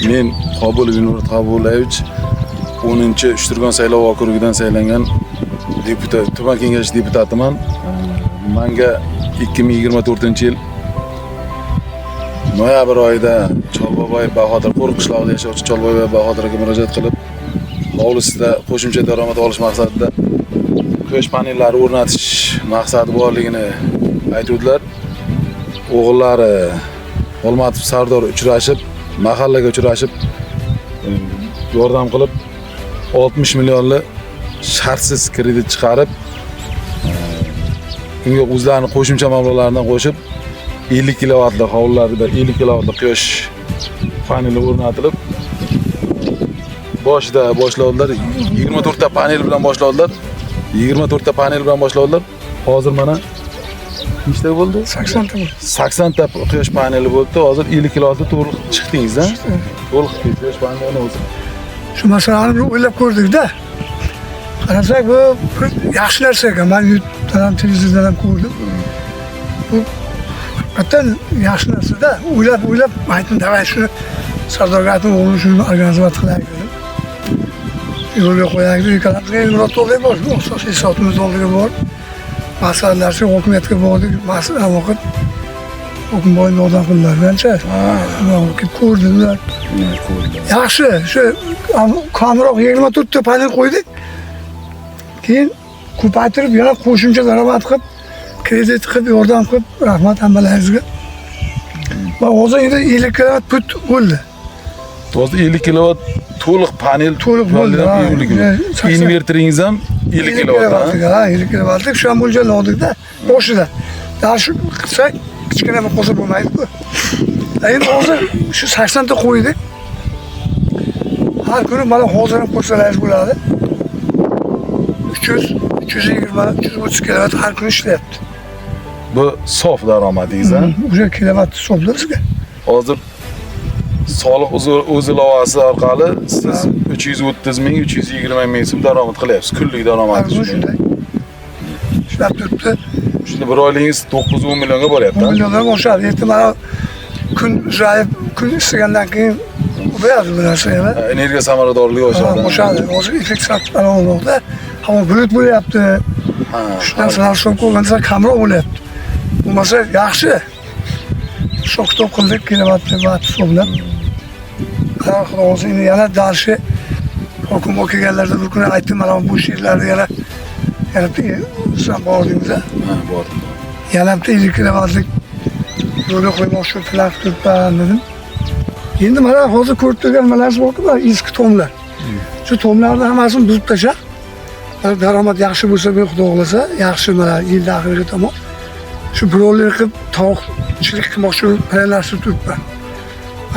Men Qobulov Yunus Qabulevich 10-Uchturgan saylov okrugidan saylangan deputat, tuman kengashi deputatiman. Manga 2024-yil noyabr oyida Cholboboy Bahodir, Qo'riq qishlog'ida yashovchi Cholboboy Bahodirga murojaat qilib, hovlisida qo'shimcha daromad olish maqsadida quyosh panellari o'rnatish maqsadi borligini aytuvdilar. O'g'illari Olmatov Sardor uchrashib, mahallaga uchrashib, yordam qilib 60 millionli shartsiz kredit chiqarib, unga o'zlarini qo'shimcha mablag'laridan qo'shib 50 kilovatli hovlilarida 50 kilovatli quyosh paneli o'rnatilib, boshida boshladilar, 24 ta panel bilan boshladilar. 24 ta panel bilan boshladilar. Hozir mana nechta bo'ldi? 80 ta bo'ldi. 80 ta quyosh paneli bo'ldi. Hozir 50 kilovatli to'liq chiqdingiz, a? To'liq quyosh panelini o'zi. Shu masalani bir o'ylab ko'rdikda. Qarasak, bu bir yaxshi narsa ekan. Man YouTube'dan ham, televizordan ham ko'rdim. Bu haqiqatdan yaxshi narsada. O'ylab o'ylab aytdim, давай shuni Sardorga aytdim, o'g'lim, shuni организовать qilaylik dedim. Yo'lga qo'yaylik deb ikkalamizga Elmurod oldiga bordik. Asosiy sotimiz oldiga borib, maslahatlashib, hokimiyatga bordik, maslahat o'qib, Hokimboy yordam qildilar ancha. Kelib ko'rdilar. Yaxshi, shu kamroq 24 ta panel qo'ydik. Keyin ko'paytirib, yana qo'shimcha daromad qilib, kredit qilib, yordam qilib, rahmat hammalaringizga. Va hozir endi 50 kilovat put bo'ldi. Hozir 50 kilovat to'liq panel. To'liq bo'ldi, ha. 50 kilovat. 80. Inverteringiz ham 50 kilovat, ha? Ha, 50 kilovatlik shu ham mo'ljallandik-da boshida. Daha shu qilsak, kichkina bir qolsa bo'lmaydi-ku. Endi hozir shu 80 ta qo'ydik. Har kuni mana hozir ham ko'rsalaringiz bo'ladi. 300, 320, 330 kilovat har kuni ishlayapti. Bu sof daromadingiz, ha? O'sha kilovat hisobda bizga. Hozir soliq o'z ilovasi orqali siz 330 ming, 320 ming so'm daromad qilyapsiz. Kunlik Har daromadingiz kun shunday. Shunday. Ishlab turibdi. Shunda bir oyligingiz 9-10 millionga boryapti, 10 ha? milliondan oshadi. Erta mana kun uzayib, kun isigandan keyin ko'payadi bu narsa yana. Ha, energiya samaradorligi oshadi. Ha, oshadi. Hozir effekt olmoqda. Havo bulut bo'lyapti. Shu narsalar hisobga olganda kamroq bo'lyapti. Bo'lmasa yaxshi. Hisob kitob qildik, kilovat vatt hisoblab. Ha, Xudo xohlasa, endi yana дальше hokim kelganlarda bir kuni aytdim, mana bu yerlarni yana bitta, sen bordingiz. Ha, bordim. Yana bitta 50 kilovatlik yo'lga qo'ymoqchi plan qilib turibman dedim. Endi mana hozir ko'rib turgan nimalar borku, bular eski tomlar. Shu tomlarni hammasini buzib tashlab, mana daromad yaxshi bo'lsa, bu Xudo xohlasa, yaxshi mana yil oxiriga tomon shu broiler qilib tovuqchilik qilmoqchi bo'lib planlashtirib turibman.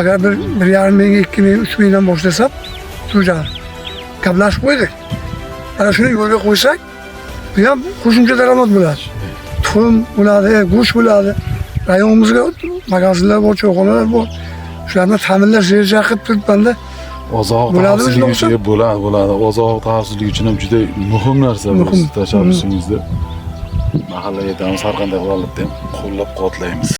Agar 1,5 ming, 2 ming, 3 mingdan boshlasam, jo'jani gaplashib qo'ydik. Mana shuni yo'lga qo'ysak, bu ham qo'shimcha daromad bo'ladi. Tuxum bo'ladi, go'sht bo'ladi. Rayonimizga magazinlar bor, choyxonalar bor. Shularni ta'minlash reja qilib turibmanda. Oziq Bo'ladimi xavfsizligi shunday? uchun bo'ladi, bo'ladi. Oziq xavfsizligi uchun ham juda muhim narsa bu Muhim. siz tashabbusingizni. Mahallaga aytamiz, har qanday holatda ham qo'llab-quvvatlaymiz.